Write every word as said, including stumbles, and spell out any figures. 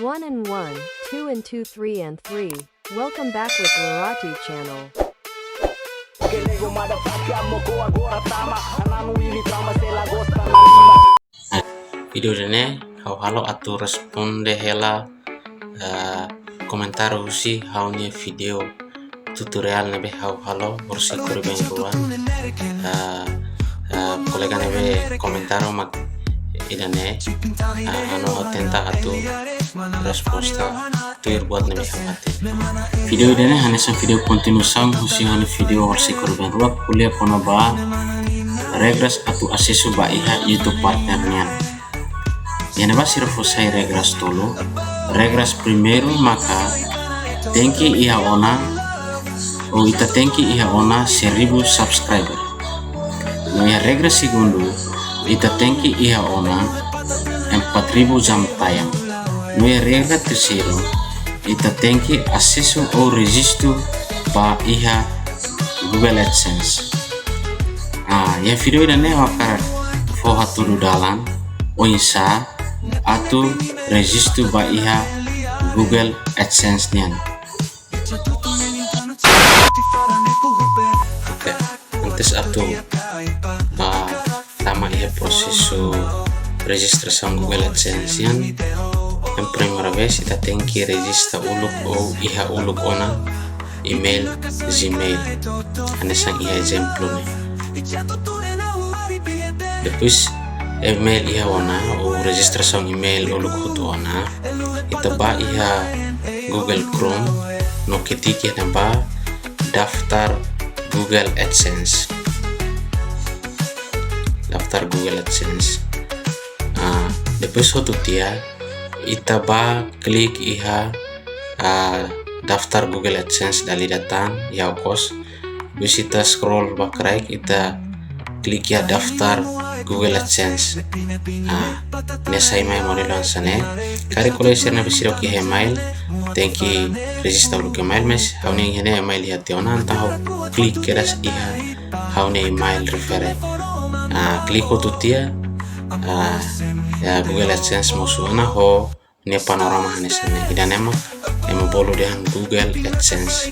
One and one, two and two, three and three. Welcome back with Loratu channel. Vídeo ida-ne'e ha'u halo atu responde hela, eh, komentáriu husi ha'u-nia vídeo tutoriál ne'ebé ha'u halo horisehik horibainrua. Eh, eh, kolega ne'ebé komentáriu mak ida-ne'e, eh, ha'u tenta atu resposta tuir buat ne'ebé ha'u hatene. Vídeo ida-ne'e hanesan vídeo kontinuasaun husi ha'u-nia vídeo horisehik horibainrua, ko'alia kona-ba regras atu asesu ba iha YouTube partner nian. Iha ne'ebá sira fó sai regras tolu. Regras primeiru maka tenke iha ona, ou ita tenke iha ona seribu subscriber. No iha regra segundu, ita tenke iha ona empat ribu jam tayang. No iha regra terseiru, ita tenke asesu ou rejistu ba iha Google AdSense. Ah, iha vídeo ida-ne'e ha'u hakarak fó hatudu dalan oinsá atu rejistu ba iha Google AdSense nian. Oke, antes atu ba tama iha prosesu rejistrasaun Google AdSense nian, yang primeira vez ita tenke rejista uluk ou iha uluk ona email Gmail. Hanesan iha ezemplu ne'e. Depois email iha ona, ou rejistrasaun email uluk hotu ona, ita ba iha Google Chrome, no ketik iha ne'ebá daftar Google AdSense. Daftar Google AdSense. Ah, depois hotu tiha, ita ba klik iha, ah, daftar Google AdSense dala ida tan, iha okos. Depois ita scroll ba kraik, ita klik iha daftar Google AdSense. Ah, ne'e sai mai modelu hanesan ne'e. Karik kolega sira ne'ebé seidauk iha email, tenke rejista uluk email, mas ha'u-nia iha ne'e email iha tiha ona, entaun ha'u klik kedas iha ha'u-nia email refere. Ah, klik hotu tiha, ah, iha Google AdSense mosu ona ho nia panorama hanesan ne'e. Ida-ne'e mak ema bolu dehan Google AdSense.